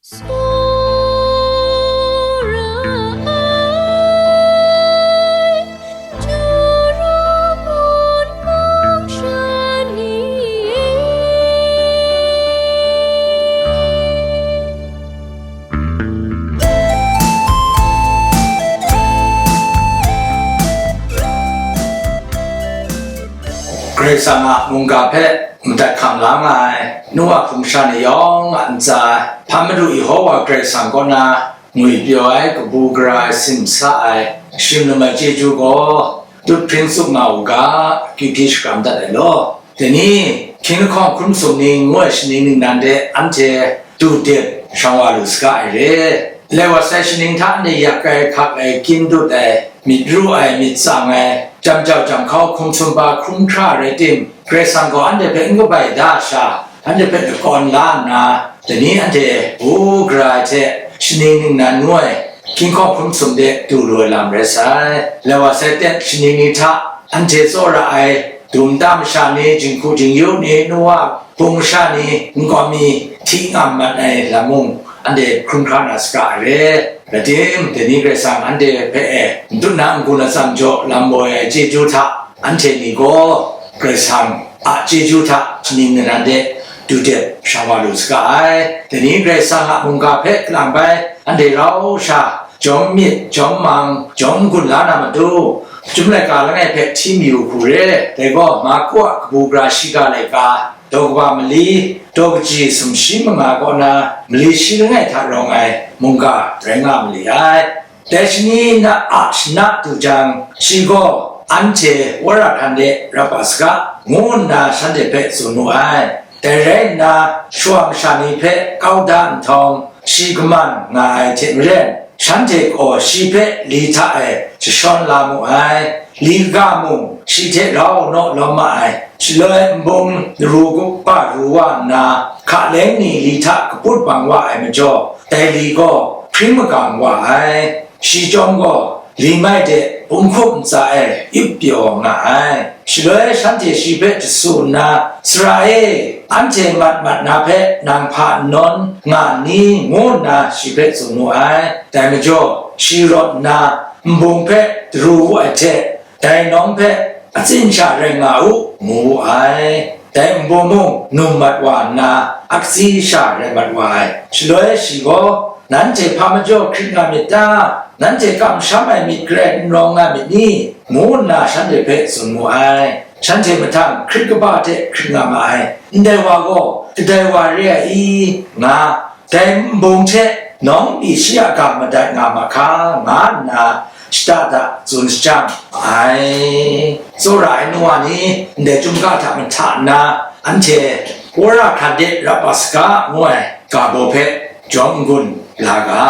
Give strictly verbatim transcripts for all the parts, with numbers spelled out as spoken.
Tsawra ai, Turu mung sha ni e. Karai Kasang a mungga hpe madat hkam la nga ai, nu a hpung sha ni yawng a ntsa, Hpa Madu Yehowa Karai Kasang kaw na ngwipyaw ai, kabu gara ai, simsa ai, shim lam ai chyeju gaw dut hpring tsup nga u ga, kyu hpyi shakram dat ai law. Dai ni, hkying lahkawng hkrum sum ni ngu ai shaning ningnan de anhte du dep shang wa lu saga ai re. Lai wa sai shaning hta anhte yak ai, hkak ai, kyin dut ai, myit ru ai, myit tsang ai, jam jau jam hkau hkum sumpa hkrum hkra rai tim, Karai Kasang gaw anhte hpe n kabai da sha, anhte hpe lakawn la nna, dai ni anhte bu gara ai hte shaning ningnan ngu ai, hkying lahkawng hkrum sum de du lu ai lam rai sai. Lai wa sai ten shaning ni hta anhte tsawra ai, dum nta masha ni, jinghku jingyu ni, nu a hpung sha ni, nkau mi hti ngam mat ai lam mung, anhte hkrum hkra na saga ai re. Rai tim, dai ni Karai Kasang anhte hpe e n dut na n-gun atsam jaw lam boi ai chyeju hta, anhte ni gaw Karai Kasang a chyeju hta shaning ningnan de du dep shang wa lu saga ai. Dai ni Karai Kasang a mungga hpe kalang bai anhte rau sha, jawm myit, jawm mang, jawm n-gun la na matu, Chyum laika langai hpe hti mayu hku re. Dai gaw Marku a kabu gara shiga laika, daw kaba mali, daw kaji sumshi manga kaw na mali shi langai hta rawng ai mungga rai nga mali ai. Dai shani na a shana du jang, shi gaw, "Anhte wora hkran de rap a saga," ngu nna shanhte hpe tsun mu ai. Dai rai nna, shawa masha ni hpe kau da nhtawm, shi kaman nga ai hte maren, shanhte gaw shi hpe li hta e jashawn la mu ai. Li kaga mung shi hte rau naw lawm ma ai. Shaloi nbung daru kaba ru wa nna, hka leng ni li hta kaput bang wa ai majaw, dai li gaw hpring magang wa ai. Shi chyawm gaw, li mai de punghkup ntsa e yup pyaw nga ai. Shaloi shanhte shi hpe jasu nna, "Sara e, anhte mat mat na hpe nang hpa n nawn nga n ni?" ngu nna shi hpe tsun mu ai. Dai majaw, shi rawt nna, nbung hpe daru wu ai hte, "Dai nawng hpe atsin sha rai nga u," ngu wu ai. Dai nbung mung num mat wa nna, akatsi sha rai mat wa ai. Shaloi shi gaw, "Nanhte hpa majaw hkrit nga myit ta? Nanhte kamsham ai myit garai n rawng nga myit ni?" ngu nna shanhte hpe tsun mu ai. Shanhte mahtang hkrit kaba hte hkrit nga ma ai. "Ndai wa gaw kadai wa re ai i?" nga, "Dai nbung hte nawng pyi shi a ga madat nga ma hka?" nga nna shada da tsun shajang ai. Tsawra ai nu wa ni, ndai chyum ga hta mahta nna, anhte wora hkran de rap a saga ngu ai ga baw hpe jawm n-gun la ga.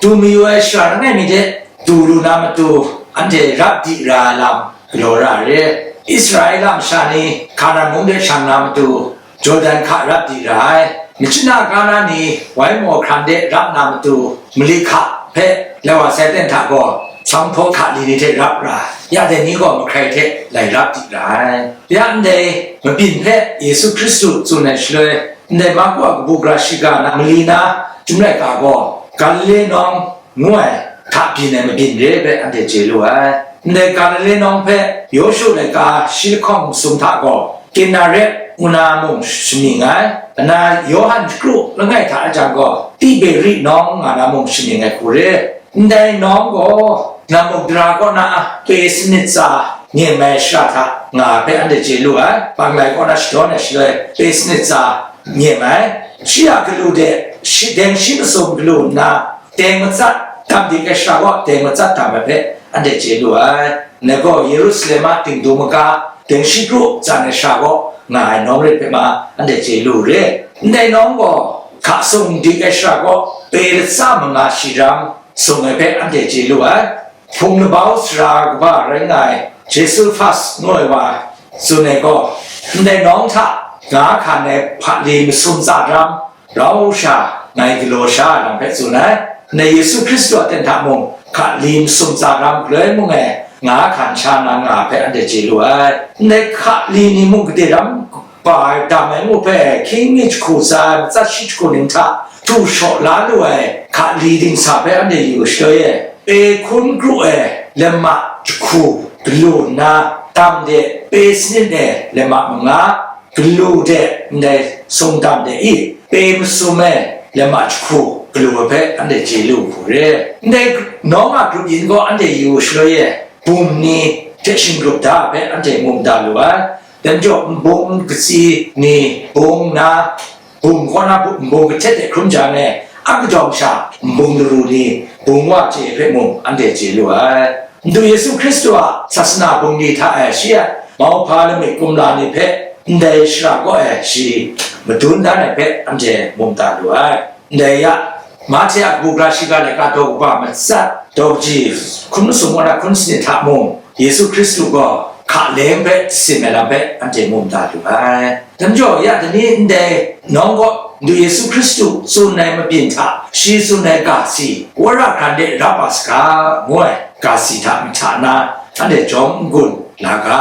Du mayu ai shara langai mi de du lu na matu, anhte rap di ra ai lam galaw ra ai re. Israela masha ni Hkanan mung de shang na matu, Jordan hka rap di ra ai. Machyin a ga na ni wai maw hkran de rap na matu, mali hka hpe lai wa sai ten hta gaw, sanghpaw hka li ni hte rap ra, ya dai ni gaw mahkrai hte lai rap di ra ai. Ya ndai mabyin hpe Yesu Hkristu tsun ai shaloi, ndai Marku a kabu gara shiga na mali na Chyum laika gaw, Galile nawng ngu ai hta byin ai mabyin re ai hpe anhte chye lu ai. Ndai Galile nawng hpe Yawshu laika shi lahkawng masum hta gaw, Genesaret ngu na mung shamying ai. Ana Yawhan shakru langai hta a jang gaw, Tiberi nawng nga na mung shamying ai hku re. Ndai nawng gaw, Ngamuk dara kaw na pe sanit tsa nyem ai shara hta nga ai hpe anhte chye lu ai. Panglai kaw na shadawn ai shaloi, pe sanit tsa nyem ai. Shi a galu de, shi, deng shi masum galu nna, deng matsat dam dik ai shara gaw, deng matsat dam ai hpe anhte chye lu ai. Ngai gaw Yerusalem a dingdung maga, deng shi kru tsan ai shara gaw, nga ai nawng rit hpe ma, anhte chye lu re. Ndai nawng gaw, hka sung dik ai shara gaw, pe latsa manga shi ram sung ai hpe anhte chye lu ai. Hpung labau sara kaba rai nga ai Josephus ngu ai wa tsun ai gaw, ndai nawng hta nga hkan ai hpali masum tsa ram rau sha ngai galaw sha ai lam hpe tsun ai. Ndai Yesu Hkristu a ten hta mung hpali masum tsa ram galoi mung e nga hkan sha na nga ai hpe anhte chye lu ai. Ndai hpali ni mung gade ram ba ai dam ai ngu hpe, hkying mi jahku tsa ai matsat shi jahku ning hta htu shaw la lu ai hka li dingsa hpe anhte yu shaloi e, pe hkun kru ai lama jahku galu nna, dam de pe sanit e lama manga, galu de ndai sung dam de i, pe masum e lama jahku galu ai hpe anhte chye lu hku re. Ndai nawng a grup yin gaw anhte yu shaloi e, bum ni hte shinggrup da ai hpe anhte mu mada lu ai. Dai majaw, nbung katsi ni bung nna, bum kaw na bu-, nbung kahtet de hkrum jang e, a kajawng sha nbung laru ni bung wa chye hpe mung anhte chye lu ai. Madu Yesu Hkristu a sasana bungli hta e shi a mauhpa lamik kumla ni hpe ndai shara kaw e shi madun dan ai hpe anhte mu mada lu ai. Ndai ya, Mahte a kabu gara shiga laika daw kaba matsat, daw kaji hkun masum kaw na hkun sanit hta mung, Yesu Hkristu gaw hka leng hpe jasim ai lam hpe anhte mu mada lu ai. Dai majaw, ya dai ni ndai nawng kaw Madu Yesu Hkristu tsun ai mabyin hta shi tsun ai ga si, wora hkran de rap wa saga, ngu ai ga si hta mahta na, anhte jawm n-gun la ga.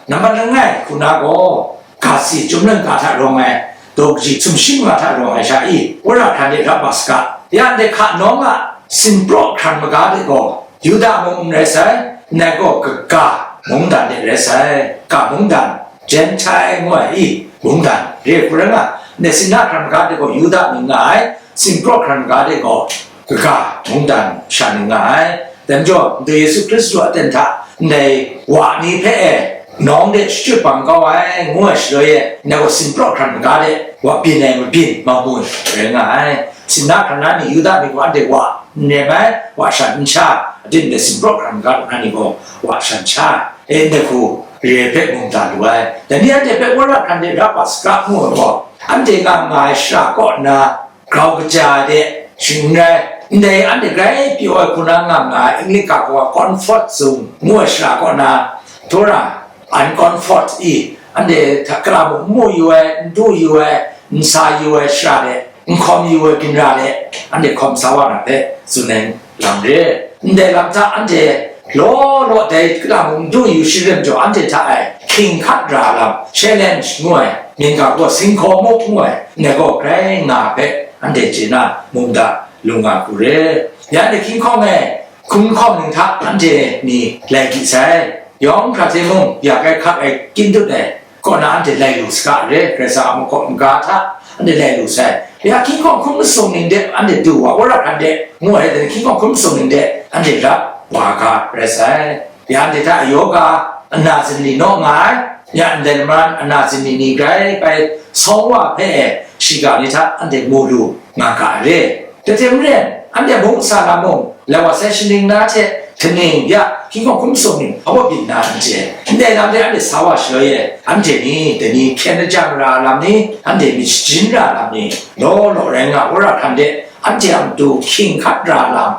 Nambat langai hku na gaw, ga si chyum laika hta rawng ai, daw kaji sumshi manga hta rawng ai sha i, wora hkran de rap wa saga. Ya ndai hka nawng a sinpraw hkran maga de gaw, Yuda mung n rai sai, ndai gaw kaga mungdan de rai sai, ga mungdan, Gentile ngu ai i, mungdan, re hku rai nga, ndai sinna hkran maga de gaw Yuda mying nga ai, sinpraw hkran maga de gaw kaga mungdan sha mying nga ai. Dai majaw, Madu Yesu Hkristu a ten hta ndai wa ni hpe e, nawng de shachyut bang kau ai, ngu ai shaloi e, ndai gaw sinpraw hkran maga de wa byin ai mabyin mamun rai nga ai. Sinna hkran na ni Yuda ni gaw anhte wa n nem ai, wa shan n sha, ating de sinpraw hkran maga na ni gaw wa shan sha, e, ndai hku re ai hpe mung da lu ai. Dai ni anhte hpe wora hkran de rap wa saga, ngu ai gaw, anhte nga nga ai shara kaw na grau kaja ai de, shing n rai, ndai anhte grai pyaw ai hku na nga nga ai English ga gaw comfort zone ngu ai shara kaw na, Torah uncomfort i, anhte hta kala mung n mu yu ai, n du yu ai, n sa yu ai shara de, n hkawm yu ai ginra de, anhte hkawm sa wa na hpe tsun ai lam re. Ndai lam hta anhte law law dai kala mung n du yu sharim jaw anhte hta e hkying hkat ra lam, challenge ngu ai, myen ga gaw singhkaw muk ngu ai, ndai gaw grai nga hpe anhte chye na mung da lu nga hku re. Ya anhte hkying hkawng e hkum hkawm ning hta anhte ni lai di sai. Yawng hkra hte mung ya kai hkak ai kyin dut ai kaw na anhte lai lu saga re, Karai Kasang a makawp maga hta anhte lai lu sai. Ya hkying hkawng hkum masum ning de anhte du wa, wora hkran de ngu ai, dai hkying hkawng hkum masum ning de anhte rap wa ga rai sai. Ya anhte hta yaw ga ana zingli naw nga ai, ya ndai maran ana zingli ni grai bai sawng wa hpe e, shiga ni hta anhte mu lu nga ga ai re. Dai hte maren, anhte mung sa na mung, lai wa sai shaning na hte, kaning ya, hkying hkawng hkum sung ning, awa byin na n chye. Ndai lam de anhte sa wa shaloi e, anhte ni, dai ni hkyen lajang ra lam ni, anhte myit shajin ra lam ni, law law rai nga, wora hkran de, anhte a matu hkying hkat ra lam,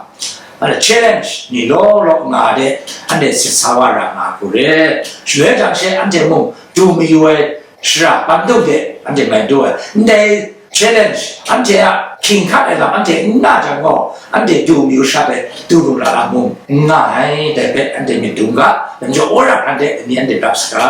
anhte challenge ni law law nga de, anhte sit sa wa ra nga hku re. Shaloi jang she anhte mung du mayu ai shara pandum de anhte mai du ai. Ndai challenge, anhte a hkying hkat ai lam anhte n na jang gaw, anhte du mayu shara hpe du lu ra ai mung n nga ai, dai hpe anhte myit dum ga, dai majaw wora hkran de dai ni anhte rap saga.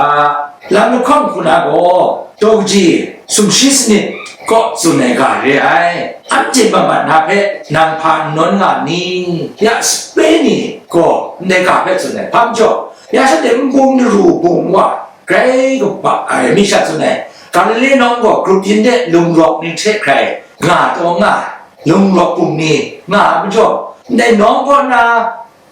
Lam lahkawng hku na gaw, daw kaji sumshi sanit kaw tsun ai ga re ai. Anhte mat mat na hpe nang hpa n nawn nga ni? Ya sape ni gaw ndai ga hpe tsun ai, hpa majaw, ya shanhte nbung daru bung wa, grai kaba ai mi sha tsun ai, Galile nawng gaw grup yin de lungrawk ni hte hkrai nga taw nga ai, lungrawk bum ni nga ai majaw, ndai nawng kaw na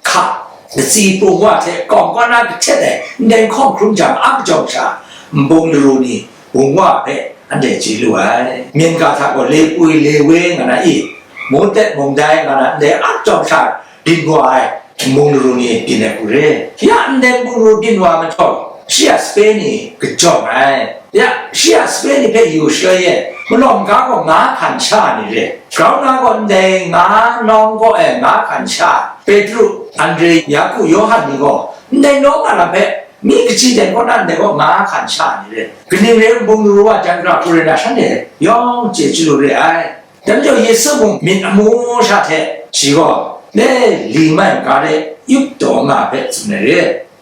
hka, latsi pung wa hte kawng kaw na kahtet ai ndai hkawng hkrum jang a kajawng sha, nbung laru ni bung wa hpe anhte chye lu ai. Myen ga hta gaw le pwi le we nga na i, mungtet mungdai nga na ndai a kajawng sha, byin wa ai nbung laru ni byin ai hku re. Ya ndai nbung laru byin wa mahtawng, shi a sape ni kajawng ai. Ya, shi a sape ni hpe yu shaloi e, malawng ga gaw nga hkan sha ni re. Grau na gaw ndai nga nawng kaw e nga hkan sha, Petru, Andre, Yaku, Yawhan ni gaw ndai nawng a lam hpe mi kaji den kaw na ndai gaw nga hkan sha ni re. Kaning re ai nbung laru wa jan hkra hku rai na shanhte yawng chye chyalu re ai. Dai majaw Yesu mung myit amu sha hte shi gaw le li mai maga de yup taw nga hpe tsun ai re.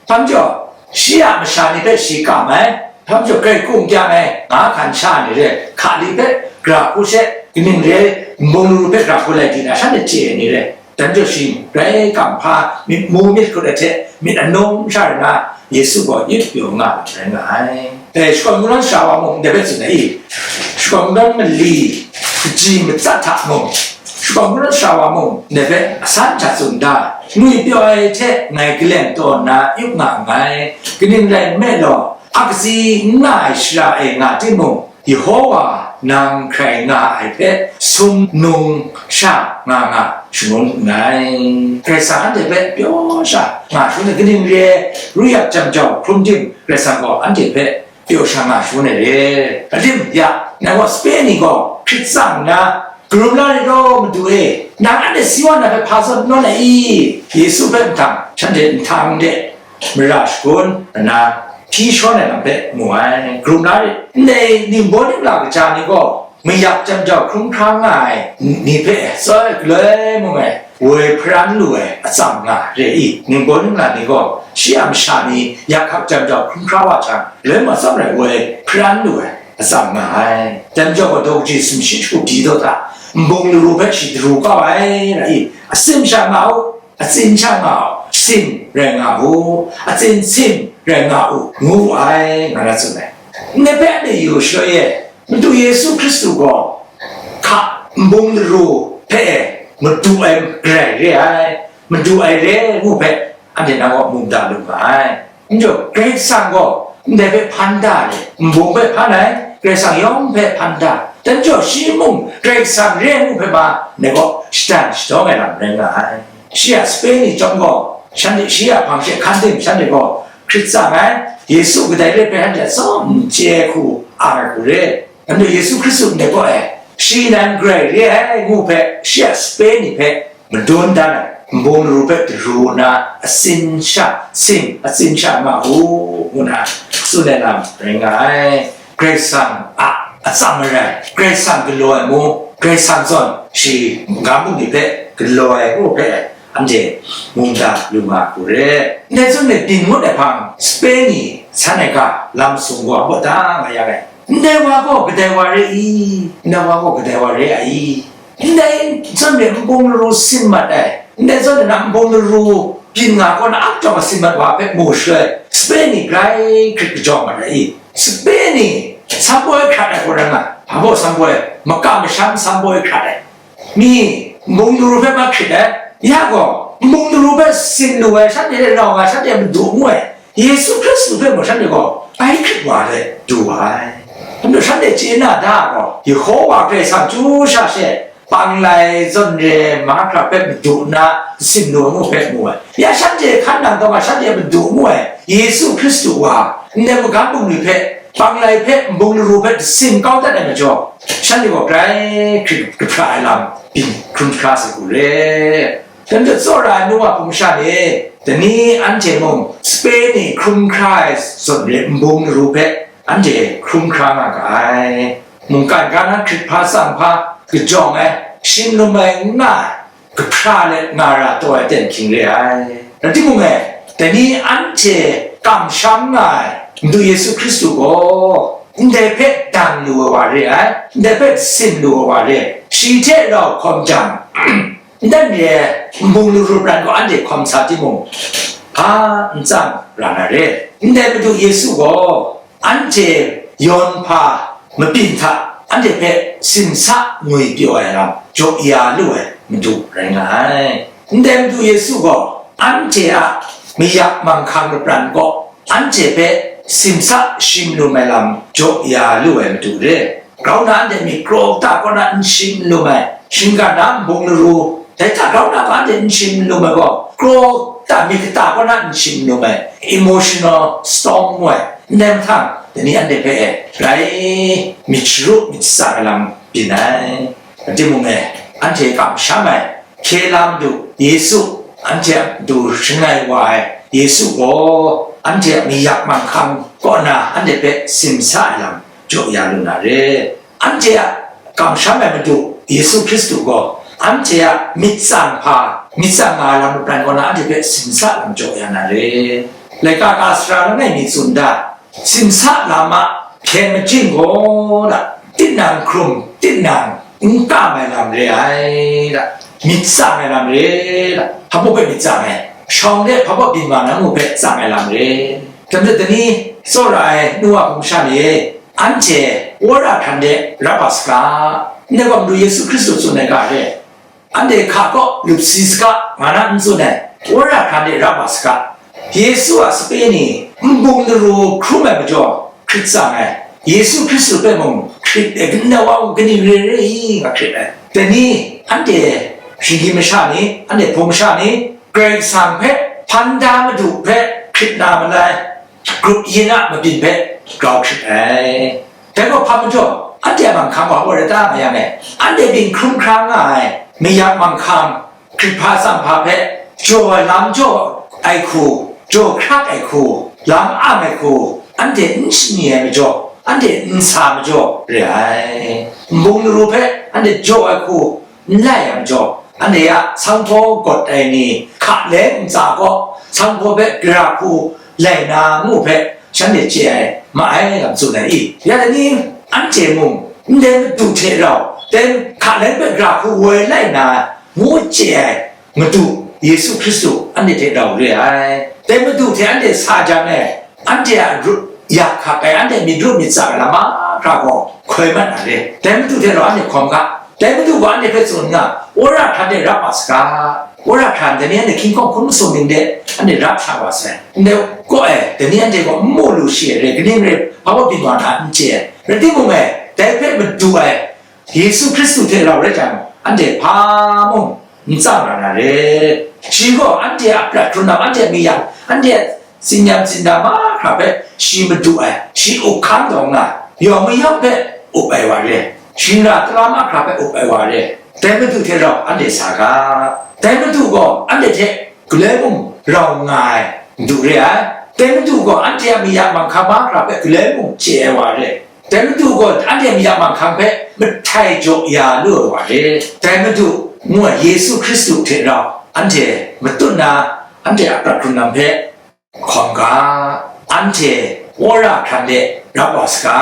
Hpa majaw, shi a masha ni hpe shi kam ai, Hpa majaw, grai kung kyang ai nga hkan sha ni re, hka li hpe gra hku she, kaning re ai, nbung laru hpe gra hku lai di na, shanhte chye ai ni re. Dai majaw shi grai kamhpa myit mu myit hkut ai hte myit anung sha rai na, Yesu gaw yit pyaw nga ai rai nga ai. Dai shakawn kungdawn sara wa mung ndai hpe tsun ai i? Shakawn kungdawn mali kaji matsat hta mung, shakawn kungdawn sara wa mung ndai hpe asan hta tsun da, ngwipyaw ai hte ngai kaleng taw nna yup nga nngai. Kaning rai nme law, akatsi n nga ai shara e nga timung, Yehowa nang hkrai nga ai hpe sumnung sha nga nga shangun nngai. Karai Kasang anhte hpe pyaw sha nga shangun ai, kaning re ai, ru yak jam jau hkrum tim Karai Kasang gaw anhte hpe pyaw sha nga shangun ai re. Adim ya, nang gaw sape ni gaw hkrit tsang nna, karum la rit law, Madu e, nang anhte si wa na hpe hpa zawn nawn ai i? Yesu hpe nhtang, shanhte nhtang de mara shagun nna hpyi shawn ai lam hpe mu ai. Karum la rit, ndai ningbaw ningla kaja ni gaw mayak jam jau hkrum hkra nga ai ni hpe tsawt galoi mung ai woi hparan lu ai atsam nga re i? Ningbaw ningla ni gaw shi a masha ni yak hkak jam jau hkrum hkra wa jang, galoi matsawm rai woi hparan lu ai atsam nga ai. Jam jau gaw daw kaji sumshi shagu di daw hta, nbung laru hpe shi daru kau ai, rai i? Asim sha nga u, atsin sha nga u, sim rai nga u, atsin sim rai nga u, ngu wu ai, nga na tsun ai. Ndai hpe anhte yu shaloi e, Madu Yesu Hkristu gaw hka nbung laru hpe e madu ai garai re ai, madu ai re ngu hpe anhte nang kaw mu da lu nga ai. Majaw, Karai Kasang gaw ndai hpe hpan da ai, nbung hpe hpan ai, Karai Kasang yawng hpe hpan da. Dai majaw, shi mung Karai Kasang re ai ngu hpe ma, ndai gaw shadan shadawng ai lam rai nga ai. Shi a sape ni chyawm gaw, shanhte shi a hpang she hkan tim shanhte gaw hkrit tsang ai, Yesu kadai re hpe shanhte atsawm n chye ai hku ang ai hku re. Dai majaw, Yesu Hkristu ndai gaw e, shi nan garai re ai ngu hpe shi a sape ni hpe madun dan ai, nbung laru hpe daru nna, asin sha, sim, atsin sha nga u, ngu na tsun ai lam rai nga ai. Karai Kasang a atsam marai, Karai Kasang galaw ai mu, Karai Kasang zawn shi magam bungli hpe galaw ai ngu hpe anhte mu da lu nga hku re. Ndai zawn e, byin ngut ai hpang sape ni san ai ga, lam sung gaw a baw da nga yang e, ndai wa gaw kadai wa re i? Ndai wa gaw kadai wa re ai i? Ndai zawn e nbung laru sin mat ai, ndai zawn e na nbung laru byin nga kaw na ap jawng a sin mat wa hpe mu shaloi, sape ni grai hkrit kajawng mat ai i? Sape ni samboi hkrat ai gaw rai nga, hpa baw samboi, makam masham samboi hkrat ai, mi nbung laru hpe ma hkrit ai, ya gaw nbung laru hpe sin lu ai, shanhte hte rau nga, shanhte a madu ngu ai Yesu Hkristu hpe mung shanhte gaw bai hkrit wa ai du wa ai. Hpa majaw, shanhte chye na da gaw, Yehowa Karai Kasang chyu sha she, panglai zawn re mahkra hpe madu nna sin lu ai ngu hpe mu ai. Ya shanhte hkan nang taw nga, shanhte a madu ngu ai Yesu Hkristu wa, ndai magam bungli hpe, panglai hpe, nbung laru hpe dasin kau dat ai majaw, shanhte gaw grai hkrit kahpra ai lam byin hkrum hkra sai hku re. Dai majaw, tsawra ai nu wa hpung masha ni, dai ni anhte mung sape ni hkrum hkra ai zawn re nbung laru hpe anhte hkrum hkra nga ga ai. Mungkan ga na hkrit hpa tsang hpa kajawng ai, shim lum ai n nga ai, kahpra let nga ra taw ai ten hkying re ai. Rai timung e, dai ni anhte kamsham nga ai Madu Yesu Hkristu gaw ndai hpe dan lu ai wa re ai, ndai hpe sin lu ai wa re ai, shi hte rau hkawm jang, ndai re ai nbung laru pran gaw anhte hkawm sa timung, hpa n tsang ra na re. Ndai Madu Yesu gaw anhte yawn hpa mabyin hta anhte hpe simsa ngwipyaw ai lam jaw ya lu ai Madu rai nga ai. Ndai Madu Yesu gaw anhte a mayak manghkang lapran kaw anhte hpe simsa shim lum ai lam jaw ya lu ai Madu re. Grau na anhte myit kraw kata kaw na n shim lum ai, shinggan na nbung laru, dai hta grau na hpa anhte n shim lum ai gaw, kraw kata myit kata kaw na n shim lum ai, emotional storm ngu ai, ndai mahtang dai ni anhte hpe e, grai myit sharu myit shatsang ai lam byin ai. Rai timung e, anhte kamsham ai, hkye la Madu Yesu, anhte a matu shangai wa ai Yesu gaw, anhte a mayak manghkang kaw na anhte hpe simsa ai lam jaw ya lu na re. Anhte a kamsham ai Madu Yesu Hkristu gaw, anhte a myit tsang hpa, myit tsang nga ai lam lapran kaw na anhte hpe simsa lam jaw ya na re. Laika ka sara langai mi tsun da, simsa lam a hpyen majin gaw da, tinang hkrum, tinang n kam ai lam re ai da, myit tsang ai lam re da, hpa baw hpe myit tsang ai, shawng de hpa baw byin wa na ngu hpe tsang ai lam re. Dai majaw dai ni tsawra ai nu wa hpung sha ni e, anhte wora hkran de rap wa saga, ndai gaw madu Yesu Hkristu tsun ai ga re. Anhte hka kaw lup si saga, nga na n tsun ai, wora hkran de rap wa saga. Yesu a sape ni nbung daru hkrum ai majaw hkrit tsang ai, Yesu Hkristu hpe mung hkrit ai, kaning wa mung kaning re re i nga hkrit ai. Dai ni, anhte shinggyim masha ni, anhte hpung masha ni, Karai Kasang hpe, hpan da Madu hpe hkrit na malai, grup yin a mabyin hpe grau hkrit ai. Dai gaw hpa majaw, anhte a manghkang wa hpaw rai ta nga yang e, anhte byin hkrum hkra nga ai mayang manghkang, hkrit hpa tsang hpa hpe, jaw ai lam jaw ai hku, jaw hkrak ai hku, lam am ai hku, anhte n shani ai majaw, anhte n sa majaw re ai. Nbung daru hpe anhte jaw ai hku n lai ai majaw, anhte a sanghpaw gawt ai ni hka leng ntsa gaw, sanghpaw hpe gara hku lai na ngu hpe, shanhte chye ai ma ai lam tsun ai i? Ya dai ni, anhte mung ndai Madu hte rau, dai hka leng hpe gara hku woi lai na ngu chye ai Madu Yesu Hkristu anhte hte rau re ai. Dai Madu hte anhte sa jang e, anhte a ru-, yak hkak ai, anhte myit ru myit tsang ai lam mahkra gaw hkoi mat na re. Dai Madu hte rau anhte hkawm ga. Dai Madu gaw anhte hpe tsun nna, wora hkran de rap wa saga. Wora hkran, dai ni anhte hkying hkawng hkun masum ning de anhte rap sa wa sai. Ndai kaw e, dai ni anhte gaw n mu lu shi ai re, kaning re, hpa baw byin wa na n chye ai. Rai timung e, dai hpe madu ai Yesu Hkristu hte rau rai jang, anhte hpa mung n tsang ra na re. Shi gaw anhte a prat hkrun lam, anhte a mayang, anhte a tsinyam tsinda mahkra hpe shi madu ai, shi up hkam taw nga, yawng mayawng hpe up ai wa re, shingra tara mahkra hpe up ai wa re, dai Madu hte rau anhte sa ga. Dai Madu gaw anhte hte galoi mung rau nga ai Madu re ai. Dai Madu gaw anhte a mayang manghkang mahkra hpe galoi mung chye ai wa re. Dai Madu gaw anhte a mayang manghkang hpe mahtai jaw ya lu ai wa re. Dai Madu ngu ai Yesu Hkristu hte rau anhte matut na, anhte a prat hkrun lam hpe hkawm ga, anhte wora hkran de rap wa saga,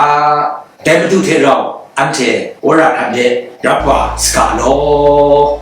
dai Madu hte rau anhte wora hkran de rap wa saga law.